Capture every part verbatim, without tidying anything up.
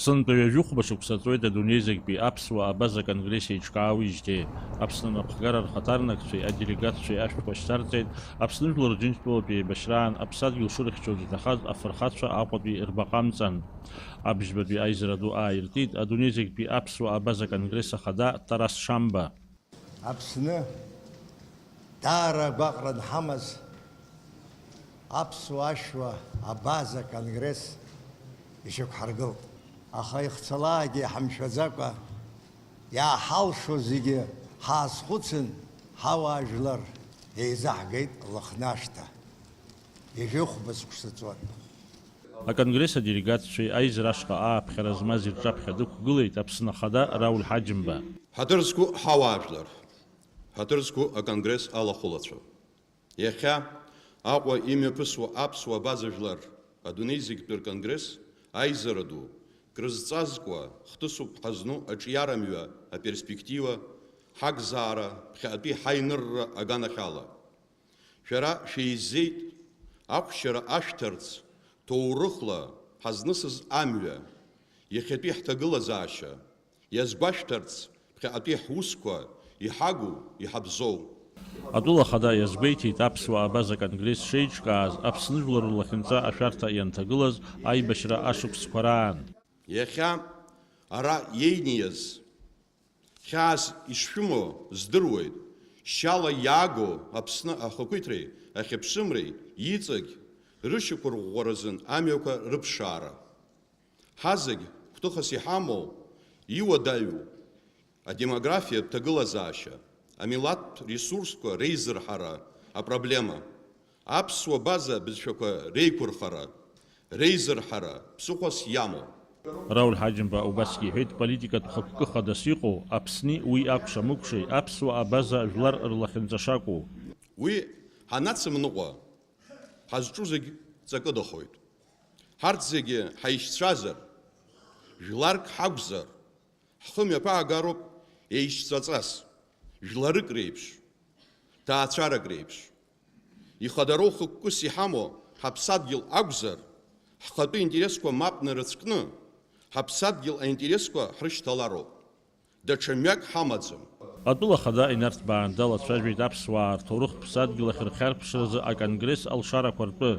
Сынтәа ҩажәихәба шықәса ҵуеит адунеи зегьтәи аԥсуа абаза конгресс еиҿкаауеижьҭеи. Аԥсны анапхгара рхаҭарнакцәеи аделегатцәеи ашәҭқәа шьҭарҵеит Аԥсны Жәлар Рџьынџьтәылатә еибашьраан аԥсадгьыл шырхьчоз иҭахаз афырхацәа Аҟәатәи рбаҟа амҵан. Абжьбатәи аизара ду ааиртит адунеи зегьтәи аԥсуа абаза конгресс ахада Тарас Шамба. Аԥсны даара агәаҟра анҳамаз, аԥсуа-ашәуа абаза конгресс ишьақәҳаргылт. Аха ихцалаагьы ҳамшәаӡакәа, иааҳалшо зегьы ҳаазхәыцын, ҳауаажәлар еизаҳгеит Лыхнашҭа. Ҩажәихәба шықәса ҵуан. Аконгресс аделегатцәеи аизара ашҟа ааԥхьара змаз ирҿаԥхьа дықәгылеит Аԥсны Ахада Рауль Ҳаџьымба. Ҳаҭыр зқәу ҳауаажәлар, ҳаҭыр зқәу аконгресс алахәылацәа. Иахьа Аҟәа имҩаԥысуа аԥсуа абаза жәлар адунеи зегьтәи рконгресс аизара ду крызҵазкуа хҭысуп ҳазну аҿиарамҩа аперспектива, ҳакзаара, ԥхьаҟатәи ҳаинырра аганахьала. Шәара шәеизеит, ахәшьара ашәҭарц, ҭоурыхла ҳазнысыз амҩа, иахьатәи ҳҭагылазаашьа, иазгәашәҭарц, ԥхьаҟатәи ҳусқәа, иҳагу, иҳабзоу. Атәыла ахада иазгәеиҭеит аԥсуа абаза конгресс шеиҿкааз, Аԥсны жәлар рлахьынҵа ашәарҭа ианҭагылаз аибашьра ашықәсқәа раан. Иахьа ара иеиниаз хьаас ишшәымоу здыруеит, шьала иаагоу Аԥсны ахақәиҭреи ахьыԥшымреи иҵегь рышьақәырӷәӷәаразын амҩақәа рыԥшаара. Ҳазегь гәҭыхас иҳамоу, иуадаҩу адемографиатә ҭагылазаашьа, амилаҭтә ресурсқәа реизырҳара апроблема, аԥсуа база бызшәақәа реиқәырхара, реизырҳара ԥсыхәас иамоу. Рауль Ҳаџьымба убасгьы иҳәеит, политикатә хықәкы хадас иҟоу Аԥсни уи акәша-мыкәшеи аԥсуа абаза жәлар рлахьынҵа шакәу. Уи ҳанацымныҟәа, ҳазҿу зегь ҵакыдахоит. Ҳарҭ зегьы ҳаишьцәазар, жәларк ҳакәзар, ҳхы мҩаԥаагароуп еишьцәаҵас, жәларык реиԥш, ҭаацәарак реиԥш. Ихадароу хықәкыс иҳамоу ҳаԥсадгьыл акәзар, ҳхатәы интересқәа мап нарыцәкны, ҳаԥсадгьыл аинтересқәа ҳрышьҭалароуп. Даҽа мҩак ҳамаӡам. Атәыла ахада инарҭбаан далацәажәеит аԥсуаа рҭоурыхтә ԥсадгьыл ахь рхьарԥшразы аконгресс алшарақәа ртәы.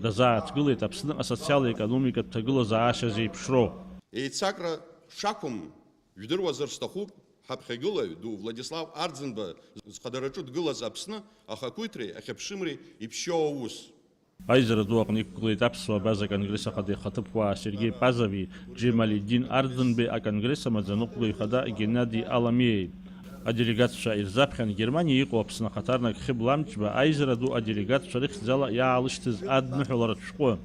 Дазааҭгылеит Аԥсны асоциал-економикатә ҭагылазаашьа зеиԥшроу. Еицакра шақәым жәдыруазар сҭахуп, ҳаԥхьагылаҩ ду Владислав Арӡынба зхадараҿы дгылаз Аԥсны ахақәиҭреи ахьыԥшымреи иԥшьоу аус. Аизара ду аҟны иқәгылеит аԥсуа абаза конгресс ахада ихаҭыԥуаа Сергеи Пазови, Џьемалиддин Арӡынбеи, аконгресс амаӡаныҟәгаҩ хада Геннади Аламиеи. Аделегатцәа ирзаԥхьан Германиа иҟоу Аԥсны ахаҭарнак Хьыбла Амҷба аизара ду аделегатцәа рыхьӡала иаалышьҭыз адныҳәаларатә шәҟәы.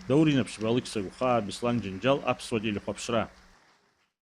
Даур Инаԥшьба, Алықьса Гәхаа, Беслан Џьынџьал, Аԥсуа телехәаԥшра.